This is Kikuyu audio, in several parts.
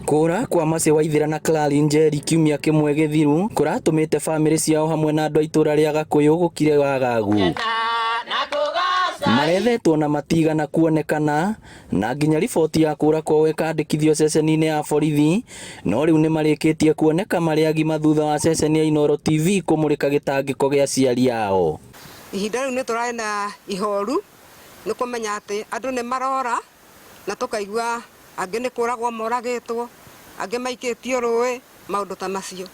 Kũra kwa Mercy Waithera na Clary Njeri kiumia kĩmwe gĩthiru kũratũmĩte famĩlĩ ciao hamwe na andũ a itũra rĩa Gakũyũ gũkire wagagu. Marethetwo na matigana kuonekana na nginya riboti ya kũra kwao ĩkandĩkithio ceceni-inĩ ya borithi, no rĩu nĩ marĩkĩtie kuoneka marĩ agima thutha wa ceceni ya Inooro TV kũmũrĩka gĩtangĩko gĩa aciari ao. Ihinda rĩu nĩ tũrarĩ na ihoru nĩ kũmenya atĩ andũ nĩ marora na tũkaigua angĩ nĩ kũragwo moragĩtwo, angĩ maikĩtio rũĩ, maũndũ ta macio.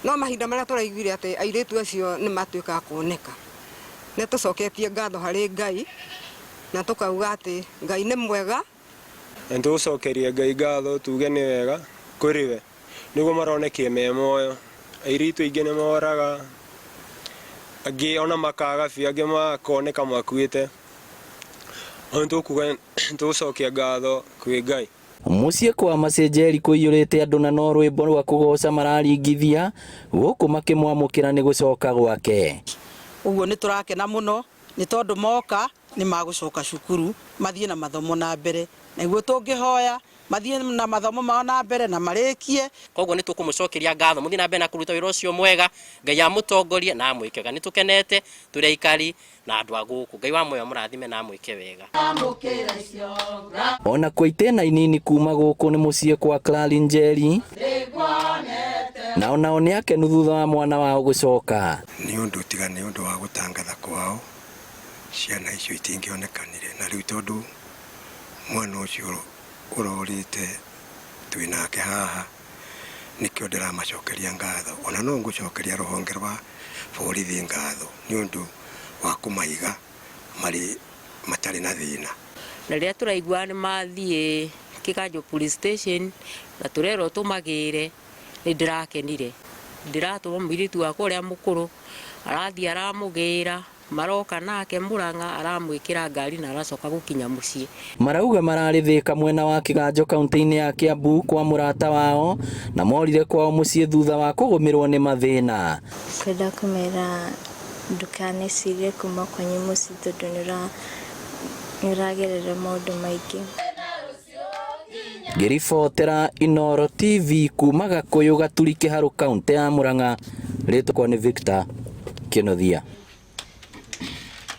No mahinda marĩa tũraiguire atĩ airĩtu acio nĩ matuĩka a kuoneka, nĩ tũcoketie ngatho harĩ Ngai na tũkauga atĩ Ngai nĩ mwega. Na nĩ tũgũcokeria Ngai ngatho tuge nĩ wega kũrĩ we nĩguo maronekire me muoyo. Airĩtu aingĩ nĩ moraga, angĩ ona makaga biũ, angĩ makoneka makuĩte. No nĩ tũkuga nĩ tũgũcokia ngatho kwĩ Ngai. Mũciĩ kwa Mercy Njeri kũiyũrĩte andũ na no rwĩmbo rwa kũgoca mararingithia gũkũ makĩmwamũkĩra nĩ gũcoka gwake. Ũguo nĩ tũrakena mũno nĩ tondũ moka nĩ magũcoka cukuru mathiĩ na mathomo na mbere. Nĩguo tũngĩhoya mathiĩ na mathomo mao na mbere na marĩkie. Koguo nĩ tũkũmũcokeria ngatho, mũthiĩ na mbere na kũruta wĩra ũcio mwega, Ngai amũtongorie na amwĩke wega. Nĩ tũkenete tũrĩ aikari na andũ a gũkũ. Ngai wa muoyo amũrathime na amwĩke wega. Ona kwa itĩna inini kuma gũkũ nĩ mũciĩ kwa Clary Njeri, na onao nĩ akenu thutha wa mwana wao gũcoka. Nĩ ũndũ tiga nĩ ũndũ wa gũtangatha kwao, ciana icio itingĩonekanire. Na rĩu tondũ mwana ũcio ũrorĩte twĩ nake haha, nĩkĩo ndĩramacokeria ngatho. Ona no ngũcokeria rũhonge rwa borithi ngatho nĩ ũndũ wa kũmaiga marĩ matarĩ na thĩna. Na rĩrĩa tũraigua nĩ mathiĩ Kĩganjo police station na tũrerwo tũmagĩre, nĩ ndĩrakenire. Ndĩratũma mũirĩtu wakwa ũrĩa mũkũrũ, arathiĩ aramũgĩra, maroka nake Mũrang'a aramwĩkĩra ngari na aracoka gũkinya mũciĩ. Marauga mararĩ Thĩka mwena wa Kĩganjo kaunti-inĩ ya Kiambu kwa mũrata wao na morire kwao mũciĩ thutha wa kũgũmĩrwo nĩ mathĩna. Kwenda kũmera ndũkanecirie kuma kwanyu mũciĩ tondũ nĩ ũragerera maũndũ maingĩ. Ngĩribotera Inooro TV kuma Gakũyũ Gaturi Kĩharũ kaunti ya Murang'a, rĩtwa nĩ Victor Kĩnuthia.